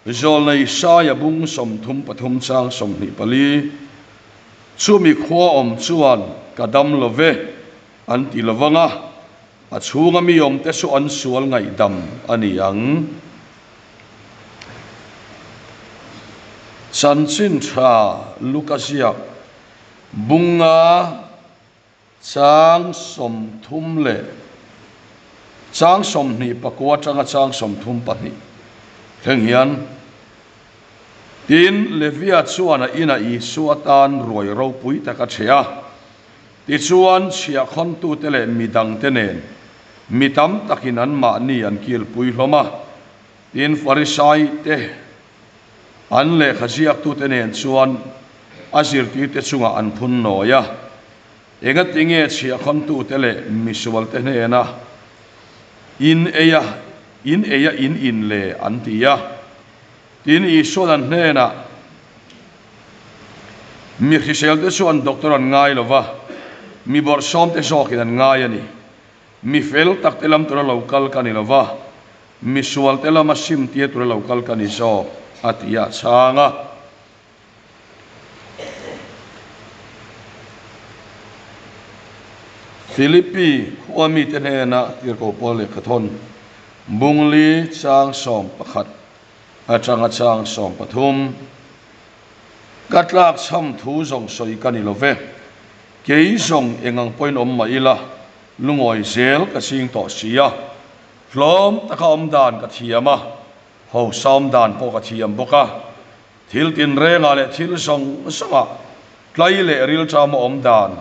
Zawlnei Saia bung 33 chang 24, Chumi khua awm chuan ka dam lo ve, an ti lo vang a, a chhunga mi awmte chu an sual ngaihdam a ni ang. Chanchin tha Luka ziak bunga chang 30 leh chang 29 atanga chang 32 thleng hian, Tin, Levia chuan a inah Isua tan ruai ropui tak a chhe a. Tichuan, chhiahkhawntute leh mi dangte nen mi tam takin anmahni an kilpui hlawm a. Tin, Farisaite an lehkha ziaktute nen chuan a zirtirte chungah an phun nawi a. Engatinge chhiahkhawntute leh misualte hnena in ei a, in ei a in in le? an ti a. Tin, Isua'n an hnenah, Mi hriselte chuan doctor an ngai lo va, mi bawrhsawmte zawkin an ngai a ni. Mi fel takte lam tura lo kal ka ni lo va, mi sualte lama simtir tura lo kal ka ni zawk, a ti a chhang a. Philippi khua mite hnena tirhkoh pawl lehkhathawn Bungli chang 11 atanga chang 13, Ka tlak chham thu zawng sawi ka ni lo ve, kei zawng engang pawhin awm mah ila, lungawi zel ka ching tawh si a, hlawm taka awm dan ka thiam a, hausa awm dan pawh ka thiam bawk a, thil tinrengah leh thil zawng zawngah tlai leh rilṭam a awm dan,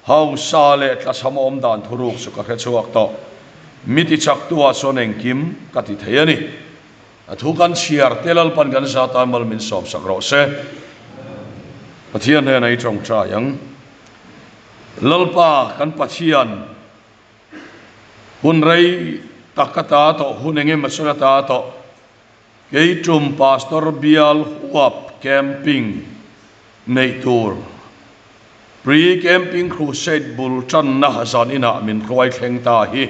hausa leh tlachham a awm dan thuruk chu ka hre chhuak tawh. Mi tichaktuah chuan engkim ka ti thei a ni. A thu kan chhiar te Lalpan kan za tan mal min sawmsak rawh se. Pathian hnenah i tawngtai ang. Lalpa kan Pathian hun rei tak ka ta tawh, hun eng emaw chuan a ta tawh. Kei tum Pastor bial huap camping neih tur Pre-Camping Crusade bul tanna zan inah min hruai thleng ta hi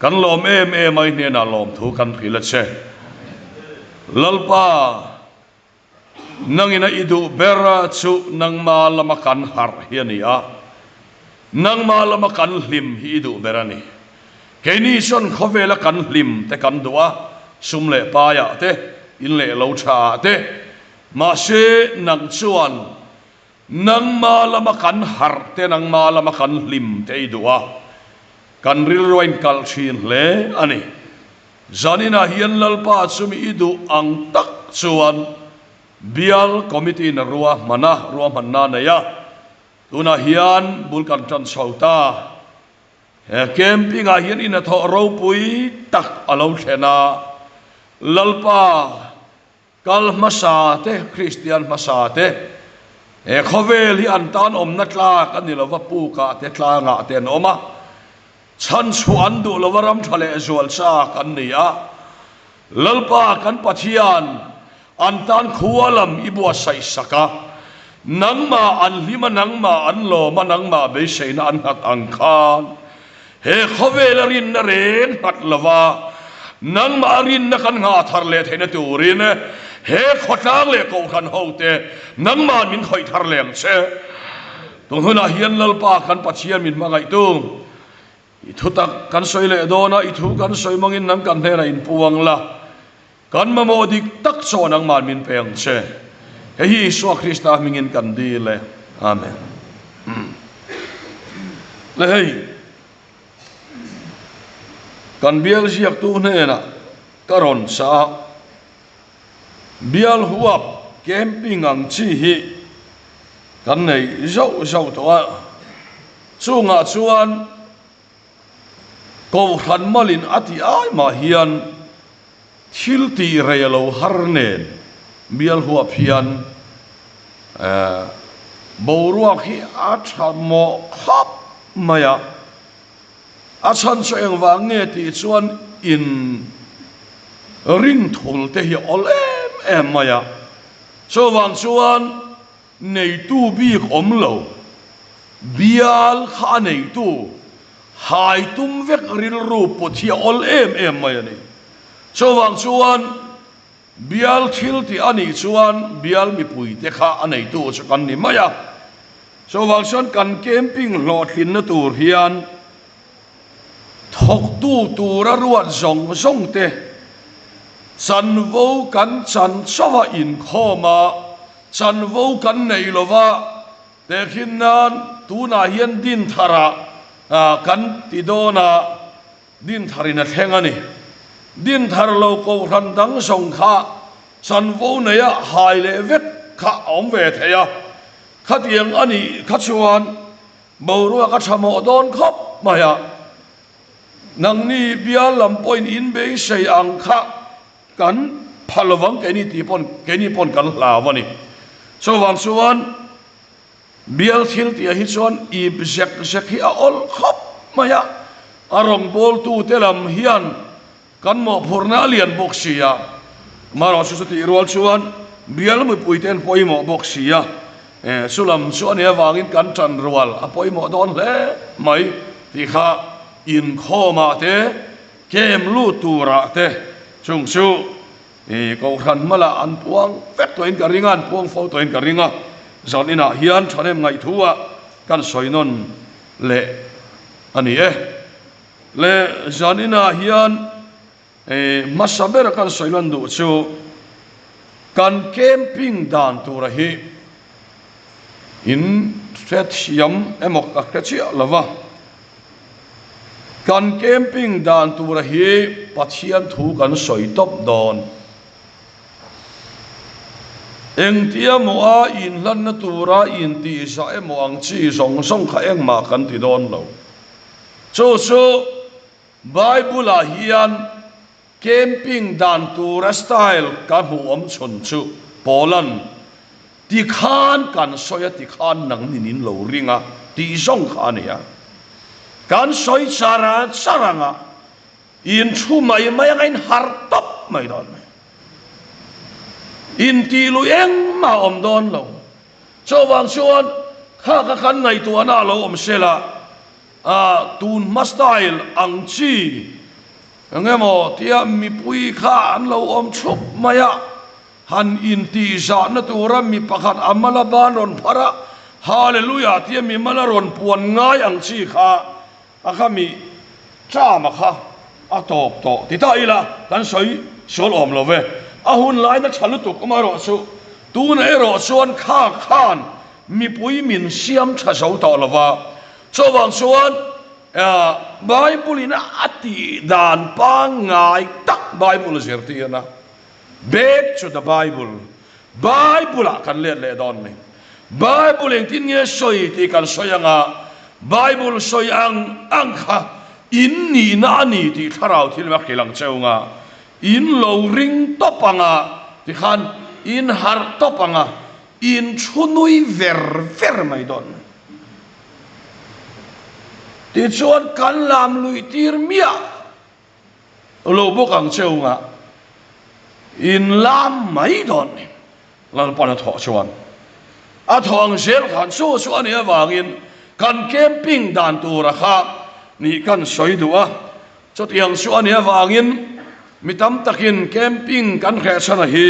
kan lawm em em a, i hnenah lawmthu kan hrilh a che. Lalpa, nangina i duh ber chu nangma lama kan harh hi a ni a, nangma lama kan hlim hi i duh ber a ni. Keini chuan khawvela kan hlim te kan duh a, sum leh paiah te, in leh lo thaah te, mahse nang chuan Nangma lama kan harh te, nangma lama kan hlim te i duh a, kan rilru a inkalh thin hle a ni. Zaninah hian Lalpa chumi i duh ang tak chuan Bial Committee in ruahman a, ruahmanna a nei a, tunah hian bul kan tan chho ta. He camping ah hian i hnathawh ropui tak a lo thlen a, Lalpa, Kal hmasa te, Kristian hmasa te, he khawvel hi an tan awmna tlak a ni lova, pukah te, tlangah te an awm a, chhan chhuah an duh lova ram tha leh zual chak an ni a, Lalpa kan Pathian an tan khua lam i buatsaih sak a, nangmah an hlim a, nangmah an lawm a, nangmah beiseina an nghat ang khan He khawvela rinna reng nghat lova nangmah rinna kan nghah thar leh theihna turin he khawtlang leh kohhran hote nangmah min khawih thar leh ang che. Tun hunah hian Lalpa kan Pathian min hmangaihtu i thutak kan sawi leh dawn a, i thu kan sawi mangin nang kan hnenah inpuang la, kan mamawh dik tak chaw nangmah min pe ang che. Hei hi Isua Krista hmingin kan dil e. Amen. Le hei, kan bial ziaktu hnenah ka rawn sa a, bial huap camping ang chi hi kan nei zauh zauh tawh a, chungah chuan Kohhran malin a tih ai mah hian thil tih rei a lo har nen bial huap hian boruak hi a tha mawh khawp mai a. A chhan chu engvang nge tih chuan in rinthul te hi a awl em em mai a. Chuvang chuan Neitu bik awm lo, bial kha a neitu, hai tum vek rilru put hi a awl em em mai a ni. Chuvang chuan Bial thil tih a nih chuan bial mipuite kha a neitu chu kan ni mai a. Chuvang chuan kan camping hlawhtlinna tur hian thawktu tura ruat zawng zawng te chanvo kan chan chauh a inkhawm a, chanvo kan nei lo va, tehkhin nan tunah hian Dintharah kan ti dawn a. Dintharin a thleng a ni. Dinthar lo kohhran dang zawng kha chanvo neia hai leh vek kha a awm ve thei a, khatiang a nih kha chuan boruak a tha mawh dawn khawp mai a, nangni bial lam pawhin in beisei ang kha kan pha lovang keini tih pawn keini pawn kan hlau a ni. Chuvang chuan. Bial thil tihah hi chuan ip zek zek hi a awl khawp mai a, a rawngbawltute lam hian kan mawhphurhna a lian bawk si a, amaherawhchu chu chutih rual chuan bial mipuite an pawimawh bawk si a, chu lam chu a nih avangin kan tan rual a pawimawh dawn hle mai tih kha inkhawmah te, kem lut turah te chung chu I Kohhran hmalah an puang vek tawhin ka ring a, an puang fo tawhin ka ring a, zan inah hian thahnem ngaihthu ah kan sawi nawn leh a ni e. Le zan inah hian hmasa bera kan sawi nawn duh chu kan camping dan tura hi in hrethiam emaw ka hre chiah lo va. Kan camping dan tura hi Pathian thu kan sawi tawp dawn. Engtia maw a inhlanna tura intihzah emaw ang chi zawng zawng kha engmah kan ti dawn lo. Chu chu Bible-ah hian Camping dan tura style ka hmuh awm chhun chu Paula'n ti khan kan sawi a ti khan nang nin in lo ring a tih zawng kha a ni a. Kan sawi char char ang a, in thu mai mai anga in har tawp mai dawn mai. In tih lui engmah a awm dawn lo. Chuvang chuan kha kha kan ngaihtuahna a lo awm sela, tun hma style ang chi Eng emaw tia mipui kha an lo awm chhup mai a, han intihzahna tura mi pakhat a mala ban rawn phar a, Hallelujah tia mi mala rawn puan ngai ang chi kha a kha mi chama kha a tawp tawh ti ta ila kan sawi sual awm lo ve. A hun laina tha lutuk amaherawh chu tunah erawh chuan kha khan mipui min siam tha zo tawh lo va, chuvang chuan Bible in a tih dan pangngai tak Bible zirtirna, Back to the Bible, Bible ah kan let leh dawn mai. Bible engtin nge sawi tih kan sawi anga, Bible sawi ang ang kha in nihna a ni tih thlarau thil a hrilh ang cheu nga, in lo ring tawp anga tikhan in harh tawp anga in thu nui ver ver mai dawn mai. Tichuan kan lam luih tir miah lo bawk ang che ungah in lam mai dawn ni. Lalpan a thawh chuan a thawh ang zel khan chu chu a nih avangin kan camping dan tura kha nih kan sawi duh a. Chutiang chu a nih avangin mi tam takin camping kan hrehchhan a hi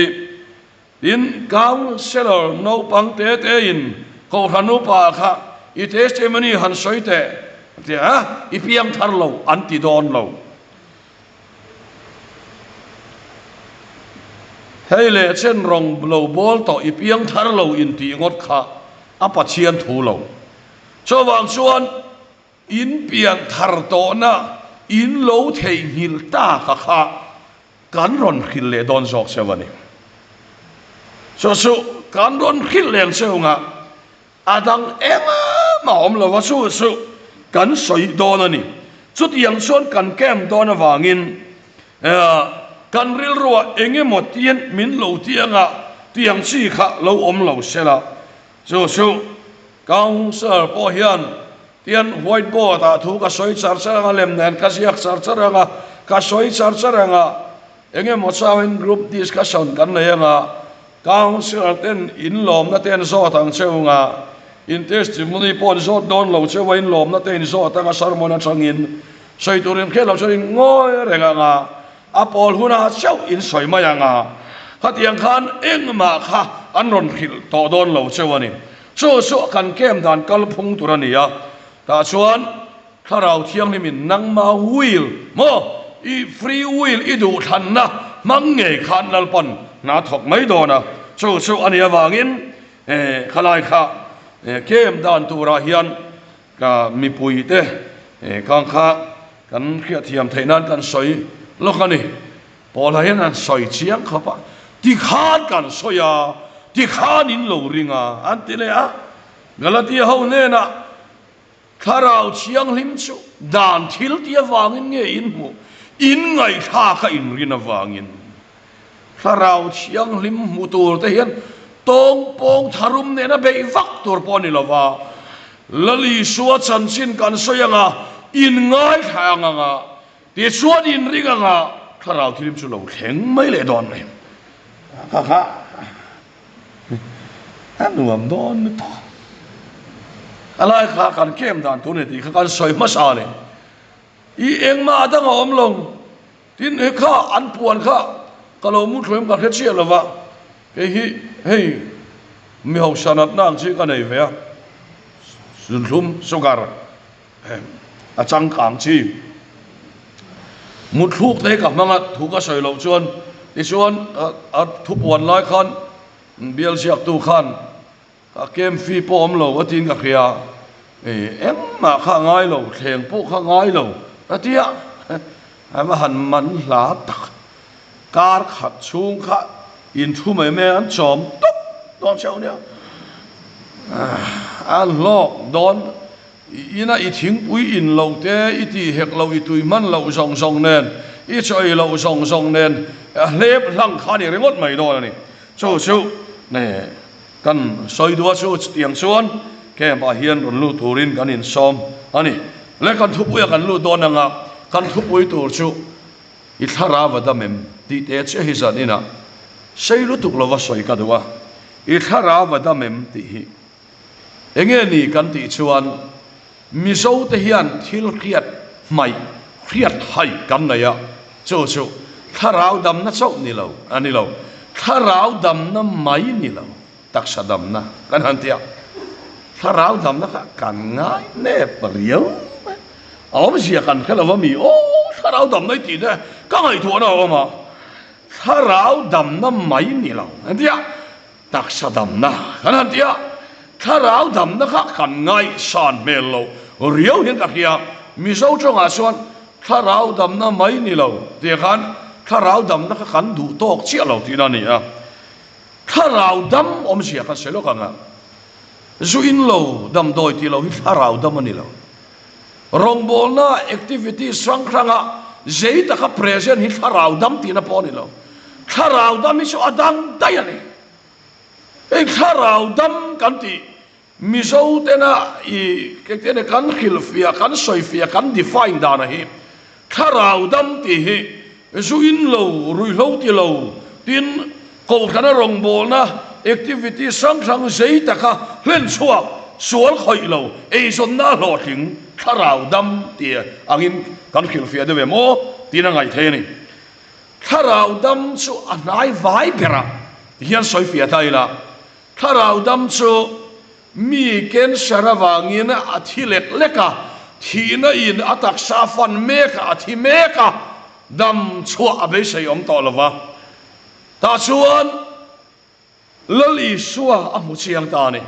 Tin, Councillor naupang te tein Kohhran upa kha i testimony han sawi teh a ti a, i piang thar lo an ti dawn lo. Hei leh chen rawng lo bawl tawh i piang thar lo intih ngawt kha a Pathian thu lo. Chuvang chuan in piang thar tawhna in lo theihnghilh tak a kha Kan rawn hrilh leh dawn zawk cheu a ni. Chu chu kan rawn hrilh leng cheu nga a dang engmah awm lo a, chu chu kan sawi dawn a ni. Chutiang chuan kan camp dawn avangin kan rilruah eng emaw tian min lo ti anga tiang chi kha lo awm lo sela, chu chu Councillor pawh hian tian white board ah thu ka sawi char char anga lem nen ka ziak char char anga ka sawi char char anga eng emaw chauhin group discussion kan nei anga Councillor ten in lawmna te an zawt ang cheu anga in testimony pawh an zawt dawn lo cheu a in lawmna te in zawt anga sermon atangin sawi tur in hriat loh chuan in ngawi reng anga a pawl hunah chauh in sawi mai anga. Khatiang khan engmah kha an rawn hrilh tawh dawn lo cheu a ni. Chu chu kan kem dan kalphung tur a ni a, tah chuan Thlarau Thianghlimin nangma will maw i free will i duhthlanna hmang ngei khan Lalpan hna thawk mai dawn a, chu chu a nih avangin khalai kha kem dan turah hian ka mipuite kang kha kan hriatthiam theih nan kan sawi lawk a ni. Paula hian an sawi chiang khawp a, Tikhan kan sawi a, tikhan in lo ring a, an ti leh a. Galatia ho hnenah Thlarau Thianghlim chu dan thil ti avangin nge in hmuh? In ngaihthlak a inrin avangin. Thlarau Thianghlim hmu tur te hian tawngpawng tharum nena beih vak tur pawh a ni lo va, Lal Isua chanchin kan sawi anga in ngaithla ang anga, Tichuan inring anga thlarau thilim chu lo thleng mai leh dawn mai. Kha kha a nuam dawn lutuk. A lai kha kan kem dan tur ni tih kha kan sawi hmasa leh. I engmah a dang a awm lo. Tin he kha an puan kha ka lo mu thluaim ka hre chiah lo va. Kei hi hei mi hausa natna ang chi ka nei ve a. Zunthlum, sugar. A changkang chi. Mutthluk te hi ka hmang a, thu ka sawi loh chuan tichuan a thupuan lai khan bial ziaktu khan ka kem fee pawh awm lo a tiin ka hria a, engmah kha a ngai lo, thleng pawh kha a ngai lo a ti a, a va han man hla tak. Kar khat chhung kha in thu mai mai an chawm tawp dawn cheu nia. A hlawk dawn ina i thingpui in lo te, i tih hek lo, i tui hman loh zawng zawng nen, i chaw ei loh zawng zawng nen a hlep hlang kha a ni ringawt mai dawn a ni. Chu chu kan sawi duh a chu chutiang chuan camp ah hian rawn lut turin kan insawm a ni. Le kan thupuia kan lut dawn anga kan thupui tur chu I thlarau a dam em? tih te chiah hi zan inah sei lutuk lova sawi ka duh a, I thlarau a dam em? tih hi enge ni kan tih chuan Mizo te hian thil hriat hmaih, hriat hai kan nei a, chu chu thlarau damna chauh ni lo a ni lo, thlarau damna mai ni lo. Taksa damna kan han ti a, thlarau damna kha kan ngai nep riau mai. A awmzia kan hre lo a mi, aw thlarau damna i tih te ka ngaihtuahna a awm a, thlarau damna mai ni lo an ti a, taksa damna kan han ti a, thlarau damna kha kan ngaihsan hmel lo riau hian ka hria. Mizo tawngah chuan thlarau damna mai ni lo tih khan thlarau damna kha kan duh tawk chiah lo tihna a ni a. Thlarau dam awmzia kan sawi lawk ang a, zu in lo, damdawi tih lo hi thlarau dam a ni lo. Rawngbawlna activities hrang hranga zei taka present hi thlarau dam tihna pawh a ni lo. Thlarau dam hi chu a dang daih a ni. Hei thlarau dam kan tih Mizo tena i kekte kan hrilhfiah, kan sawifiah, kan define dana hi thlarau dam tih hi zu in lo, ruihhlo ti lo, tin kohhrana rawngbawlna activity hrang hrang zei taka hlen chhuak, sual khawih lo, eizawnna hlawhtling thlarau dam tih angin kan hrilhfiah deuh em aw tiin a ngaih theih a ni. Thlarau dam chu a hnai vai berah ti hian sawifiah ta ila. Thlarau dam chu mi cancer avangin a thi lek lek a, thihna in a taksa a fan mek a, a thi mek a, dam chhuah a beisei awm tawh lo va. Tah chuan Lal Isua a hmu chiang ta a ni.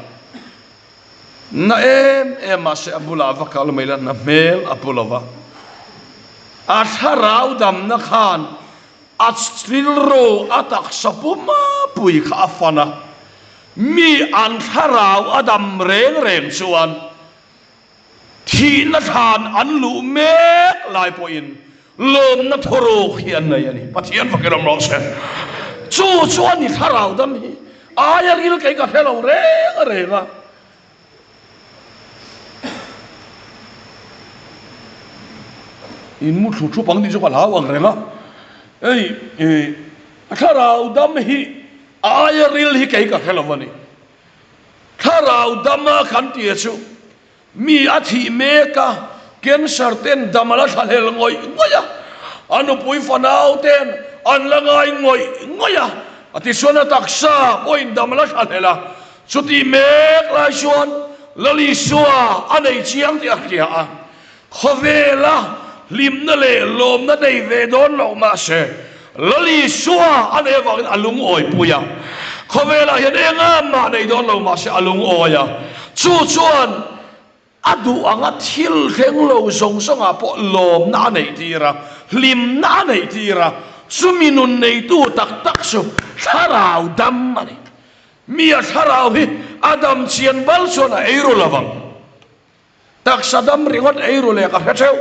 Na em em mahse a bulah va kal mai la, na hmel a pu lo va. A thlarau damna khan A rilru a taksa puma pui kha a fan a, mi an thlarau a dam reng reng chuan thihna thlan an luh mek lai pawhin lawmna thuruk hi an nei a ni. Pathian fakin awm rawh se. Chu chu a ni thlarau dam hi aia ril kei ka hre lo reng reng a. In mu thlu thup ang tih chu ka hlau ang reng a, hei ih thlarau dam hi a aia ril hi kei ka hre lo a ni. Thlarau dama kan tih chu mi a thih mek a, cancer ten dam a la thlahlel ngawih ngawih a, a nupui fanau ten an la ngai ngawih ngawih a. A tichuan a taksa pawhin dam a la thla hlel a, chutih mek lai chuan Lal Isua a nei chiang tih a hria a, khawvela hlimna leh lawmna nei ve dawn loh mahse Lal Isua a nei avangin a lungawi pui a, khawvelah hian enga mah nei dawn lo mahse a lungawi a, chu chuan A duh anga thil thleng lo zawng zawngah pawh lawmna a neih tir a, hlimna a neih tir a, chumi nun neitu tak tak chu thlarau dam a ni. Mi a thlarau hi a dam chian bal chuan a ei ru lo vang. Taksa dam ringawt ei ru leh ka hre theuh.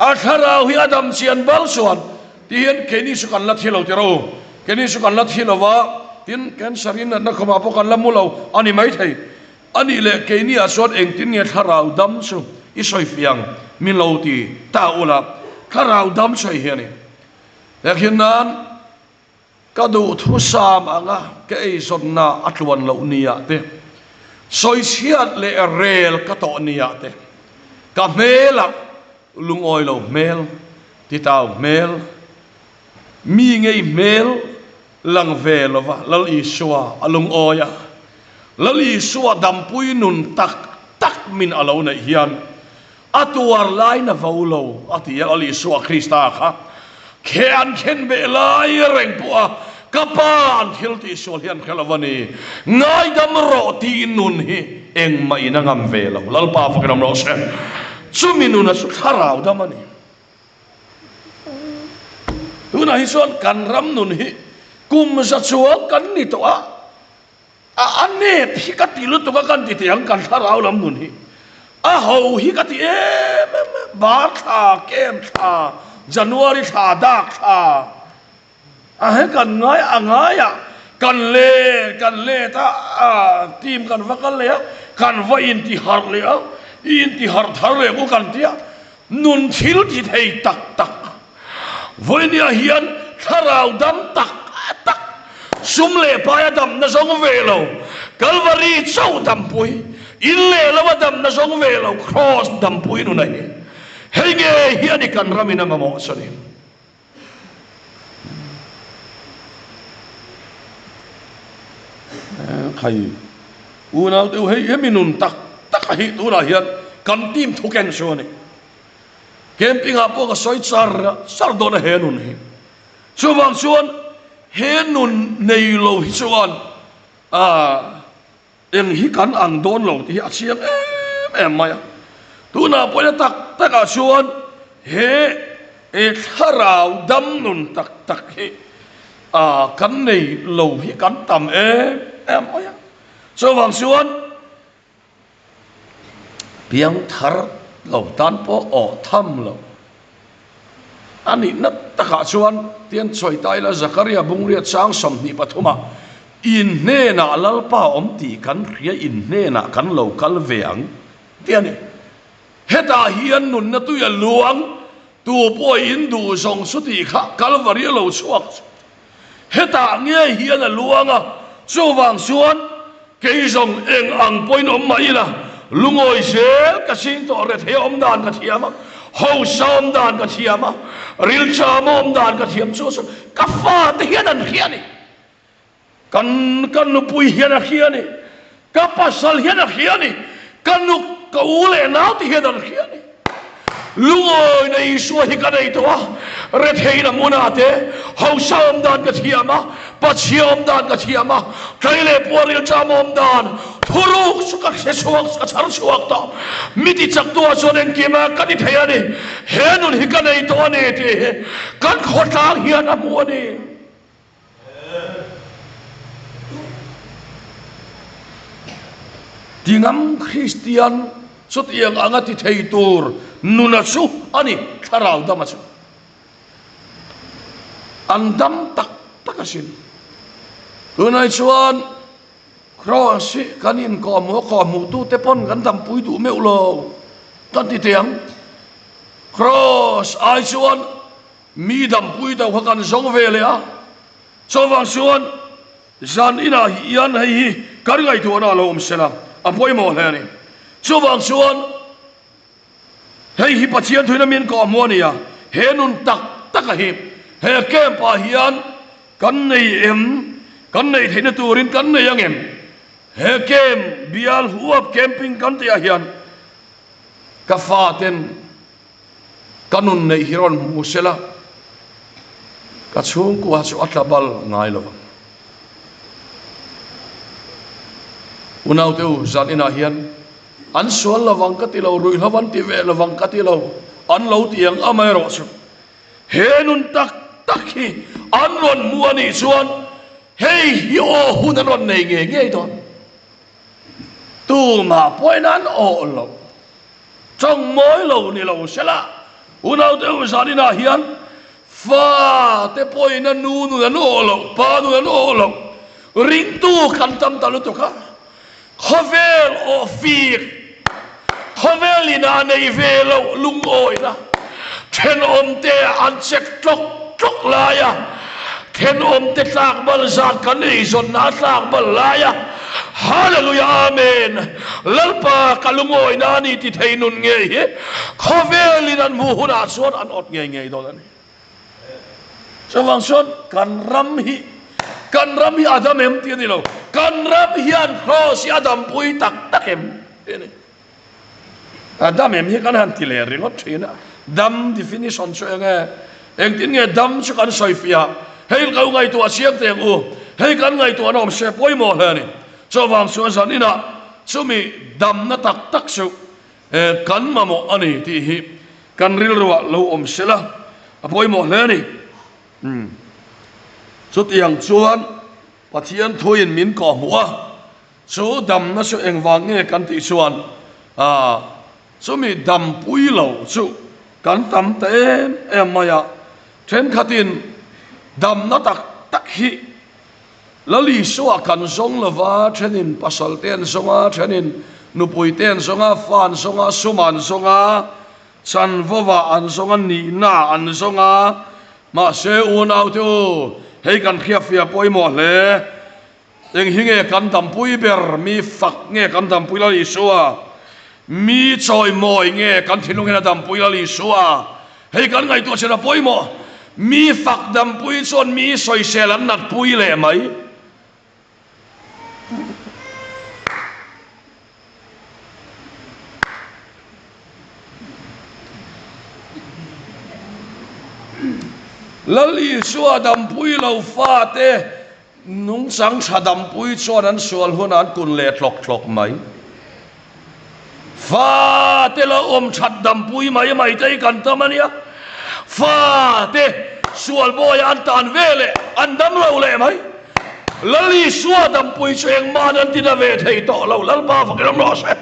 A thlarau hi a dam chian bal chuan ti hian keini chu kan la thi lo tiro, keini chu kan la thi lo va, tin cancer in natna khawmah pawh kan la mu lo a ni maithei. A nih leh keini ah chuan engtin nge thlarau dam chu i sawi fiang min lo ti ta ula, thlarau dam sawi hi a ni. Hekhin nan Ka duhthusam anga ka eizawnna a tluan loh niah te, sawichhiat leh rel ka tawh niah te, ka hmelah lungawi lo hmel, titau hmel, mi ngei hmel lang ve lova Lal Isua a lungawi a, Lal Isua dampui nun tak tak min a lo neih hian A tuar lai na vo lo, a ti a, Lal Isua Krista kha khe an khen beh lai reng pawh a, Ka Pa, an thil tih sual hi an hre lo a ni, ngaidam rawh tih nun hi engmah in a ngam ve lo, Lalpa fakin awm rawh se. Chumi nuna chu thlarau dam a ni. Tunah hi chuan kan ram nun hi kum za chuang kan ni tawh a, A a nep hi ka ti lutuk a kan ti teh ang kan thlarau lam nun hi a ho hi ka ti em em a bar thla kem thla January thla dak thla a he kan ngai a ngai ah kan let kan let a a team kan va kal leh a kan va in ti harh leh a i in ti harh thar leh ku kan tia nun thil ti thei tak tak Vawinia hian thlarau dam tak tak, sum leh paia damna zawng ve lo, Kalvari chauh dampui, in leh lova damna zawng ve lo, Kraws dampui nuna hi hei nge hi a ni kan ramin a mamawh chu ni. Khai unau deuh hei hemi nun tak tak a hi tunah hian kan team thu ken chu a ni. Camping ah pawh ka sawi char char dawn a he nun hi. Chuvang chuan he nun nei lo hi chuan ah eng hi kan ang dawn lo tih hi a chiang em em mai a. Tunah pawhin a tak tak ah chuan he thlarau dam nun tak tak hi ah kan nei lo hi kan tam em em mai a. Chuvang chuan Piangthar lo tan pawh aw tham lo. A nihna takah chuan tian sawi ta ila Zakaria Bungria chang 23 ah in hnenah Lalpa awm tih kan hria in hnenah kan lo kal ve ang tih a ni. Hetah hian nunna tui a luang tu pawh in duh zawng chu tih kha Kalvari a lo chhuak chu. Hetah nge hian a luang a, chuvang chuan kei zawng eng ang pawhin awm mah ila, lungawi zel ka ching tawh, rethei a awm dan ka thiam a, hausa awm dan ka thiam a, rilcham a awm dan ka thiam, chu chu ka fate hian an hria a ni, kan ka nupui hian a hria a ni, ka pasal hian a hria a ni, ka nu ka u leh naute hian an hria a ni. Lungawina Isua hi ka nei tawh a, retheihna hmunah te hausa awm dan ka thiam a, pachhia awm dan ka thiam a, tlai leh puar rilṭam awm dan thuruk chu ka hre chhuak, ka chhar chhuak tawh. Mi ti chaktuah chuan engkim a ka ti thei a ni, he nun hi ka nei tawh a ni tih hi kan khawtlang hian a hmu a ni. Tingam Kristian chutiang anga ti thei tur nuna chu a ni, thlarau dama chu. An dam tak tak asin. Tunai chuan Kraws hi kan inkawhhmuh a kawhhmuhtute pawn kan dampui duh meuh lo kan ti teh ang. Kraws ai chuan Mi dampui deuh kha kan zawng ve leh a, chuvang chuan zan inah hian hei hi kan ngaihtuahna a lo awm sela a pawimawh hle a ni. Chuvang chuan hei hi Pathian thuina min kawhhmuh a ni a, he nun tak taka hi he camp ah hian. Kan nei em? Kan neih theihna turin kan nei ang em? He camp, bial huap camping kan tihah hian ka faten ka nun neih hi rawn hmu sela, ka chhungkua chu a tla bal ngai lo vang. Unaute u, zan inah hian an sual lo vang ka ti lo, ruihhlo an ti ve lo vang ka ti lo, an lo ti ang amaherawhchu He nun tak tak hi an rawn hmu a nih chuan hei hi aw hun an rawn nei ngei ngei dawn. Tumah pawhin an awh lo. Tawng mawi lo ni lo sela, unaute u zaninah hian fa te pawhin a nu nun an awh lo, pa nun an awh lo. Ringtu kan tam ta lutuk a. Khawvel aw fik, khawvel ina nei ve loh lungawina, thenawmte an chek tlawk tlawk laia, thenawmte tlak bal zat kan eizawnna a tlak bal laia, Hallelujah Amen, Lalpa ka lungawina a ni ti thei nun ngei hi khawvelin an hmuh hunah chuan an awt ngei ngei dawn a ni. Chuvang chuan kan ram hi, kan ram hi a dam em tih a ni lo, kan ram hian Kraws hi a dampui tak tak em tih a ni. A dam em hi kan han ti leh ringawt thin a, dam definition chu eng nge? Engtin nge dam chu kan sawi fiah a? Hei ka ngaihtuah chiang teh ang u, hei kan ngaihtuahna awm se pawimawh hle a ni. Chuvang chuan zan inah chumi damna tak tak chu Kan mamawh a ni tih hi kan rilruah lo awm sela a pawimawh hle a ni. Chutiang chuan Pathian thuin min kawhhmuh a, chu damna chu engvang nge kan tih chuan chumi dampui lo chu kan tam ta em em mai a, thenkhatin damna tak tak hi Lal Isua kan zawng lova, thenin pasal te an zawng a, thenin nupui te an zawng a, fa an zawng a, sum an zawng a, chanvova an zawng a, nihna an zawng a, mahse unaute u, hei kan hriatfiah pawimawh hle. Eng hi nge kan dampui ber, mi fak nge kan dampui Lal Isua? Mi chawimawi nge kan thinlung hian a dampui Lal Isua? Hei kan ngaihtuah chin a pawimawh. Mi fak dampui chuan mi sawisel an natpui leh mai. Lal Isua dampui lo fate Nungchang tha dampui chuan an sual hunah an kun leh tlawk tlawk mai. Fate lo awm that dampui mai mai te hi kan tam a nia. Fate sual bawiah an tan ve leh an dam lo leh mai. Lal Isua dampui chu engmahn an tina ve thei tawh lo. Lalpa fakin awm rawh se.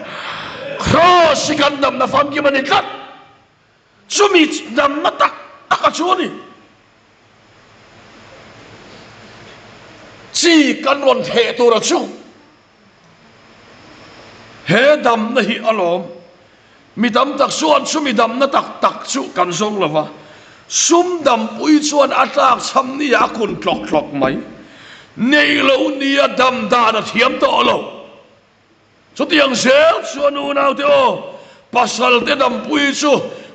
Kraws hi kan damna famkim a ni tlat. Chumi damna tak tak a chu a ni. Chi kan rawn theh tur a chu he damna hi a lawm. Mi tam tak chuan chumi damna tak tak chu kan zawng lo va, sum dampui chuan a tlak chham nia a kun tlawk tlawk mai. Neih lo nia dam dan a thiam tawh lo. Chutiang zel chuan unaute aw, pasalte dampui chu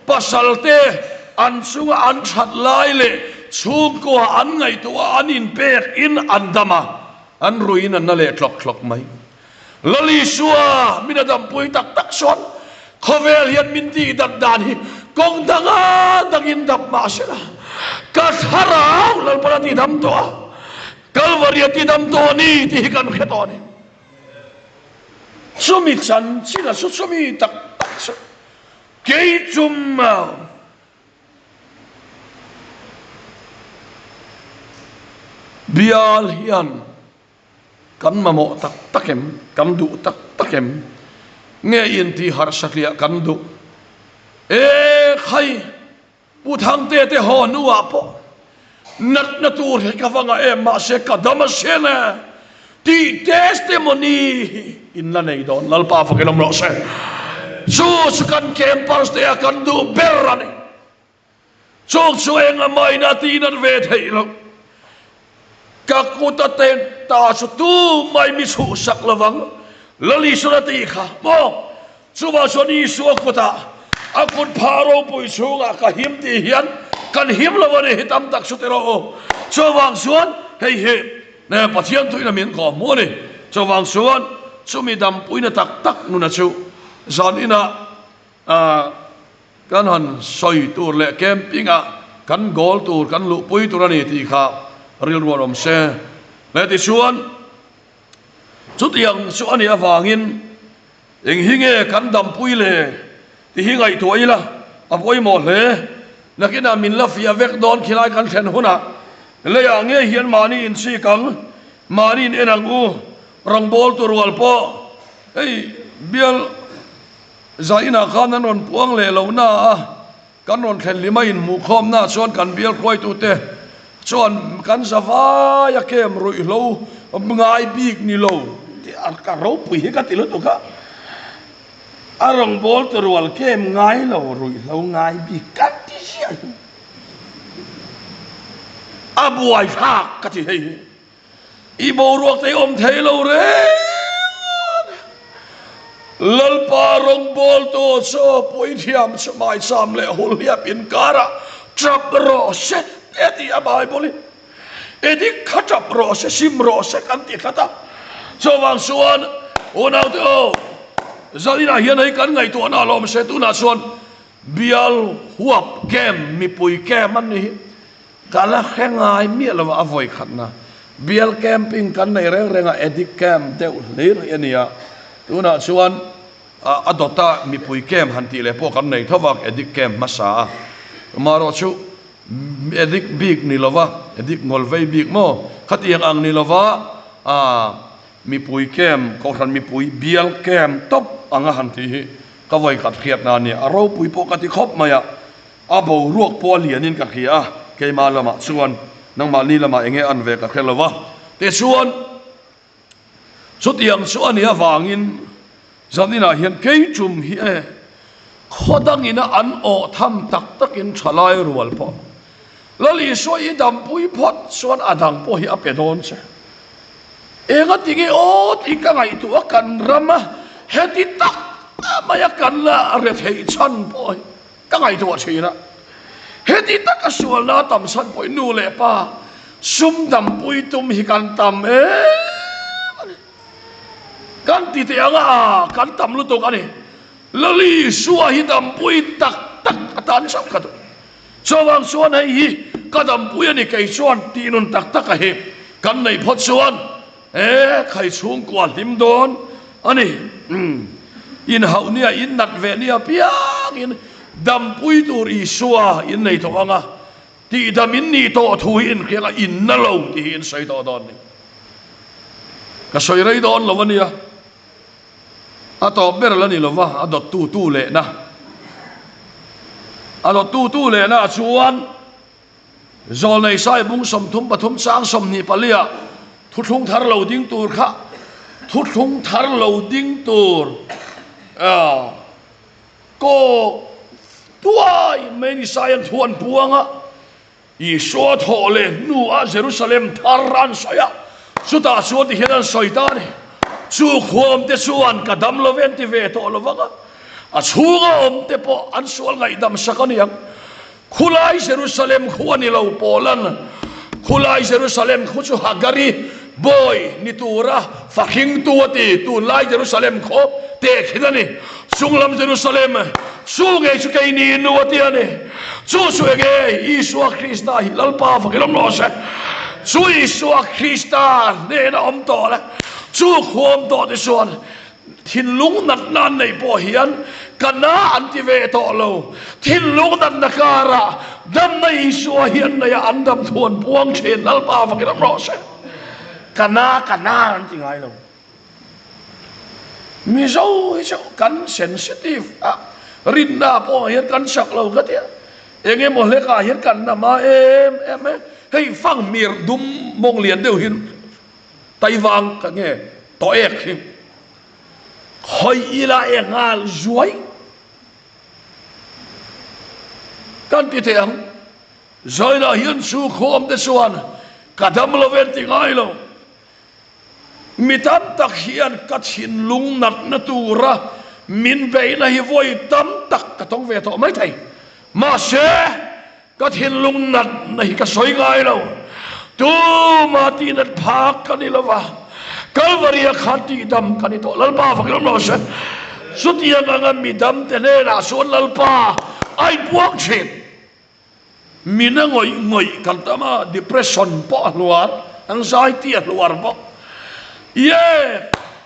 pasalte an chunga an that lai leh chhungkua an ngaihtuah an inpek in an dam a, an ruiin an na leh tlawk tlawk mai. Lal Isua min a dampui tak tak chuan khawvel hian min tih dat dan hi kawng danga dangin dap mah sela, ka thlarau Lalpan a tidam tawh a, Kalvari a tidam tawh a ni tih hi kan hre tawh a ni. Chumi chanchin a chu chumi tak tak chu kei chum bial hian kan mamawh tak tak em, kan duh tak tak em, nge intih harsatliah kan duh e khai. Pu Thangte te haw hnuah pawh natna tur hi ka va ngah em mahse ka dam a sin e tih testimony hi in la nei dawn Lalpa fakin awm rawh se. Chu chu kan campers te a kan duh ber a ni. Chung chu eng a main a tih nat ve theih loh. Ka kut a ten ta chu tu mai mi chhuhsak lovang Lal Isua tih kha maw? Chuvah chuan Isua kutah a kut phah ropui chhungah ka him tih hian kan him lo a ni hi tam tak chu ti rawh u. Chuvang chuan. hei hi Pathian thuin a min kawh hmuh a ni. Chuvang chuan chumi dampuina tak tak nuna chu zan inah kan han sawi tur leh camping ah kan goal tur kan luhpui tur a ni tih kha rilru an awm se. Leh tichuan chutiang chu a nih avangin eng hi nge kan dampui le tih hi ngaihtuah ila a pawimawh hle. Nakinah min la fiah vek dawn khilai kan thlen hunah leiah ngei hian mahni inchik ang, mahni in en ang u, rawngbawl tu rual pawh hei bial Zainah khan an rawn puang leh lo na a, kan rawn thlen hlima inhmuhkhawmna chuan kan bial hruaitute chuan kan zavai a kem ruihhlo ngai bik ni lo tih a ropui hi ka ti lutuk a, a rawngbawltu rual kem ngai lo ruihhlo ngai bik kan ti ziah hi a buaithlak ka ti hei hi. I boruak te i awm thei lo reng Lalpa rawngbawltu chu puithiam chu maicham leh hulhliap inkarah tap rawh se te ti a Bible in i dik kha tap rawh se sim rawh se kan ti tlat a. Chuvang chuan unaute aw zaninah hian hei kan ngaihtuahna a lawm se tunah chuan bial huap camp mipui camp an ni hi. Ka la hre ngai miah lo a vawi khatna bial camping kan nei reng reng a addict camp deuh hlir hi a ni a, tunah chuan a dawta mipui camp han tih leh pawh kan nei tho vak addict camp hmasa a, amaherawh chu addict bik ni lova addict ngawl vei bik maw khatiang ang ni lova mipui camp kohhran mipui bial camp tawp anga han tih hi ka vawi khat hriatna a nia, a ropui pawh ka ti khawp mai a. A boruak pawh a lianin ka hria a, keimah lamah chuan nangmahni lamah enge an ve ka hre lo a. Tichuan, chutiang chu a nih avangin zaninah hian kei tum hi e, khaw dangina an awh tham tak takin thalai rual pawh Lal Isua i dampui phawt chuan a dang pawh hi a pe dawn che. Enga tinge aw tih ka ngaihtuah a, kan rama heti tak maia kan la retheih chhan pawh hi. Ka ngaihtuah thin a, heti taka sualna tam chhan pawhin nu leh pa sum dampui tum hi kan tam em a ni. Kan ti teh ang a, kan tam lutuk a ni. Lali Isua hi dampui tak tak atan chauh ka duh. Chuvang chuan hei hi ka dampui a ni kei chuan tih nun tak tak a hi kan neih phawt chuan E, khai chhungkua hlim dawn a ni. Umm, inhauh nia, in nat ve nia piangin dampui tur Isua in nei tawh ang a, tihdam in nih tawh thu hi inhriang a, in na lo tih hi in sawi tawh dawn ni. Ka sawi rei dawn lo a nia, a tawp ber la ni lo va, a dawttu tu lehna, a dawttu tu lehna chuan, Zawlnei sai bung 33 chang 24 ah thuthlung thar lo ding tur kha thuthlung thar lo ding tur kawk tuai mai ni sai an thu an puang a, Isua thawh leh hnu ah Jerusalem thar an sawi a, chutah chuan ti hian an sawi ta a ni, Chu khuam te chuan ka dam lo ve an ti ve tawh lo vang a, a chhunga awm te pawh an sual ngaihdam sak a ni ang. Khulai Jerusalem khu a ni lo Paula'n khulai Jerusalem khu chu Hagari bawi ni tura fahringtu a ti. Tunlai Jerusalem khaw tehkhin a ni. Chunglam Jerusalem chu ngei chu keini nu a ti a ni. Chu chu enge Isua Krista hi Lalpa fakin awm rawh se. Chu Isua Krista hnena awm tawh le chu khuam tawh te chuan Thinlung natna an neih pawh hian ka na an ti ve tawh lo. Thinlung natna karah damna Isua hi an nei a, an dam thu an puang thin. Lalpa fakin awm rawh se. Ka na, ka na an ti ngai lo. Mizo hi chu kan sensitive a, rinna pawh hian kan chak lo ka tia. Eng emaw hlekah hian kan na hma em em e. Hei fanghmir dum mawng lian deuh hi Taivang ka nge tawh ek hi khawi ila e nghal zuai kan ti thei ang. Zainah hian chu khuam te chuan ka dam lo ve an ti ngai lo. Mi tam tak hian ka thinlung natna tura min beihna hi vawi tam tak ka tawng ve tawh maithei. Mahse. Ka thinlung natna hi ka sawi ngai lo. Tuma tihnat phak ka ni lova, Kalvaria khan tihdam ka ni tawh. Lalpa fakin awm lo se. Chutiang anga midamte hnenah chuan Lalpa a inpuang thin. Mina ngawih ngawih kan tam a, depression pawh a hluar, anxiety a hluar bawk. Ye,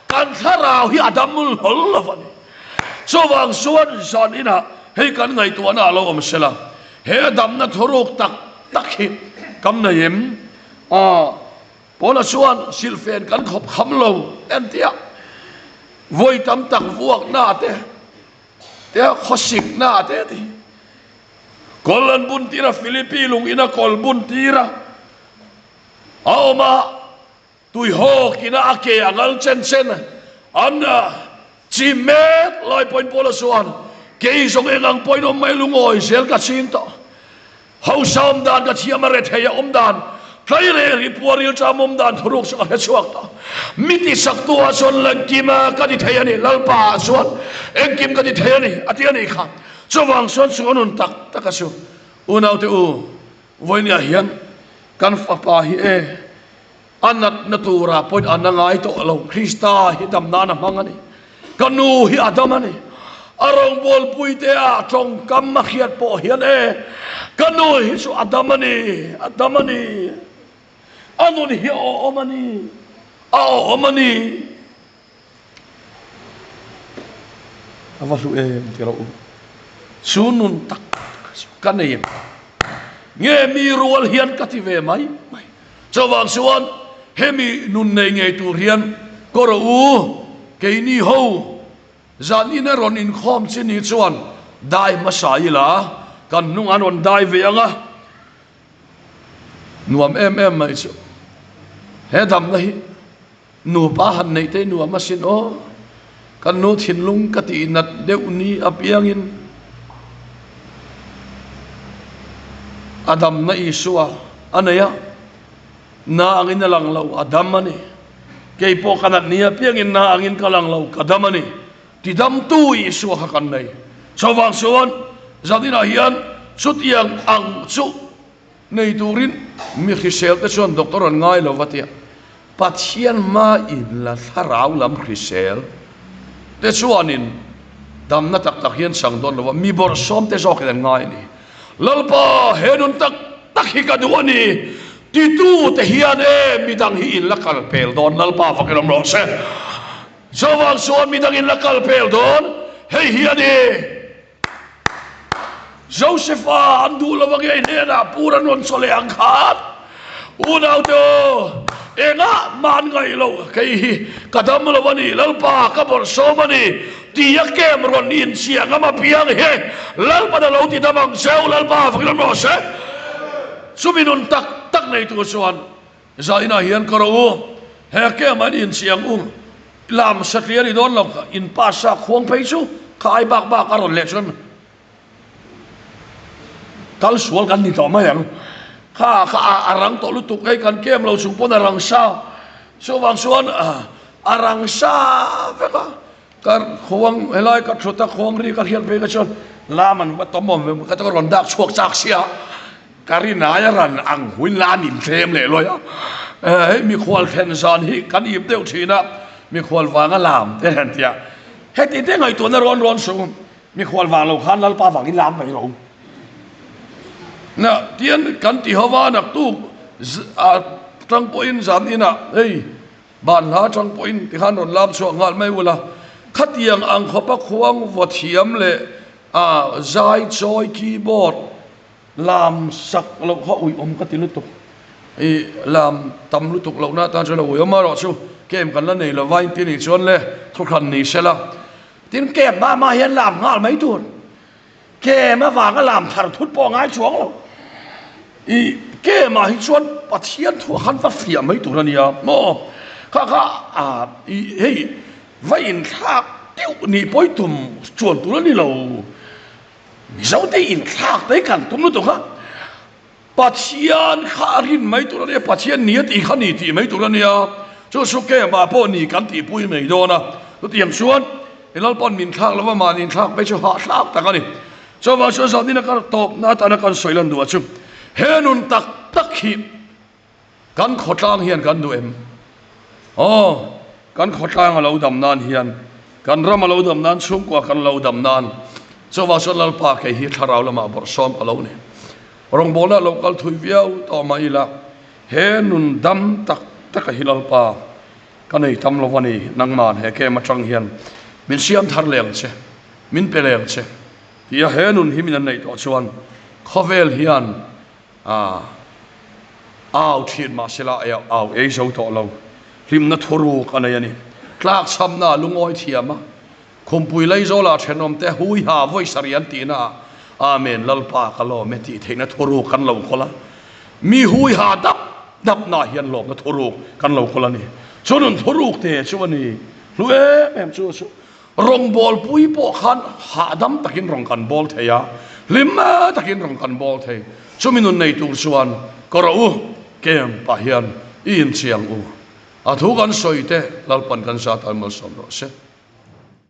kan thlarau hi a dam hlawl lo a ni. Chuvang chuan zan inah hei kan ngaihtuahna a lo awm sela, he damna thuruk tak tak hi kam nei em? A, Paula chuan silhfen kan khawp kham lo entia vawi tam tak vuakna te, te khawsikna te a ti. Kawl an bun tir a, Philippi lung in a kawl bun tir a, a awm a, tuihawk in a ke a ngal chen chen an chim mek lai pawhin Paula chuan, Kei zawng eng ang pawhin awm mai lungawi zel ka ching tawh. Hausa awm dan ka thiam a rethei a awm dan, tlai reh ri pua rilṭam awm dan thuruk chu ka hre chhuak ta. Mi tisaktu ah chuan engkim ka ti thei a ni, Lalpa ah chuan engkim ka ti thei a ni, a ti a nih kha. Chuvang chuan chu a nun tak tak a chu. Unaute u, vawinia hian kan fapa hi e, A natna turah pawhin a na ngai tawh lo. Krista hi dam nan a hmang a ni. Ka nu hi a dam a ni. A rawngbawlpui te ah tawngkam a hriat pawh hian e, ka nu hi chu a dam a ni, a dam a ni. A nun hi a awhawm a ni, a awhawm a ni. A va hlu em ti rawh u. Chu nun tak tak chu ka nei em? Nge mi rual hian ka ti ve mai mai. Chuvang chuan hemi nun nei ngei tur hian kaw rawh u, keini ho zan ina rawn inkhawm chi ni chuan dai hmasa ila kan hnung an rawn dai ve ang a, nuam em em mai chu he damna hi. Nupa han neih te nuam asin aw, kan nu thinlung ka tih nat deuh ni apiangin a damna Isua a nei a, na angin a lang lo, a dam a ni. Kei pawh ka nat ni apiangin na angin ka lang lo, ka dam a ni. Tidamtu Isua kha kan nei. Chuvang chuan zaninah hian chutiang ang chu Nei turin mi hrisel te chuan doctor an ngai lo va tia Pathian hma in la thlarau lam hrisel te chuanin damna tak tak hian chang dawn lo va, mi bawrhsawm te zawkin an ngai a ni. Lalpa he nun tak tak hi ka duh a ni titu te hian e midang hi in la kal pel dawn Lalpa fakin awm rawh se. Chuvang chuan midang in la kal pel dawn hei hi a ni. Josepha an duh lo ange hnenah pur an rawn chaw leh ang khan unaute aw engah mah an ngaih loh kei hi ka dam lo a ni Lalpa ka bawrhsawm a ni ti a kem rawn inchiah ngam apiang hi Lalpan a lo ti dam ang cheu Lalpa fakin awm rawh se chumi nun tak tak nei tur chuan Zainah hian ka ro u, he kem an inchiang u, lam satliah ni dawn lo, in pass a khuang phei chu kha ai bak bak a rawn leh chuan kal sual kan ni tawh mai ang. Kha kha a rang tawh lutuk hei kan kem lo chung pawn a rang sa, chuvang chuan a rang sa vek a, ka khuang helai ka thut a khuang ri ka hriat phei kha chuan lam an va tawm awm ve ka rawn dak chhuak chak sia. Ka rinai a ran ang huin la an inthlem leh lawi a, hei mikhual thlen zan hi kan ip deuh thin a, mikhual vang a lam te han tia, heti te ngaihtuahna rawn rawn suh, mikhual vang lo khan Lalpa vangin lam mai rawh u. Na tian kan ti ho va naktuk tang pawhin zan inah hei banhla tang pawhin tikhan rawn lam chhuak nghal mai ula, khatiang ang khawpa khuang vaw thiam leh zai chawi keyboard Lam sak loh kha uiawm ka ti lutuk. I lam tam lutuk lohna atan chuan a uiawm a erawh chu camp kan la nei lo va inti nih chuan le thuhran ni se la. Tin camp hma hma hian lam nghal mai tur. Camp avanga lam thar thut pawh a ngai chuang lo. I camp ah hi chuan Pathian thu a khan va fiah mai tur a nia maw. Kha kha a i hei va inthlak deuh nih pawi tum chuan tur a ni lo. Mizote inthlak te kan tum lutuk a, Pathian kha a rin mai tur a nia, Pathian ni a tih kha ni tih mai tur a nia, chu chu kemah pawh ni kan tihpui mai dawn a, chutiang chuan i Lalpa'n min thlak lova mahni inthlak phei chu hahthlak tak a ni. Chuvang chuan zanin a kar tawpna atana kan sawi lan duh ah chu he nun tak tak hi. Kan khawtlang hian kan duh em? Aw, kan khawtlang a lo dam nan hian, kan ram a lo dam nan, chhungkua kan lo dam nan, chuvang chuan Lalpa kei hi thlarau lamah bawrhsawm ka lo ni. Rawngbawlna lo kal thui viau tawh mah ila, he nun dam tak taka hi Lalpa ka nei tam lo a ni, nangman he kem atang hian min siam thar leng che, min pe leng che tia he nun hi min an neih tawh chuan khawvel hian A au thin mahsela au ei zo tawh lo. Hlimna thuruk a nei a ni. Tlakchhamna a lungawi thiam a. Khumpui Laizawla thenawmte hui ha vawi sarih an tihna ah Amen Lalpa ka lawm e tih theihna thuruk kan lo kawl a. Mi hui ha dap dapna hian lawmna thuruk kan lo kawl a ni. Chu nun thuruk te chu a ni. Hlu em em chu chu. Rawngbawlpui pawh khan hahdam takin rawn kan bawl thei a, hlim takin rawn kan bawl thei. Chumi nun nei tur chuan ka rawh u, kem pah hian i inchiang u. A thu kan sawi te Lalpan kan zat an malsawm rawh se.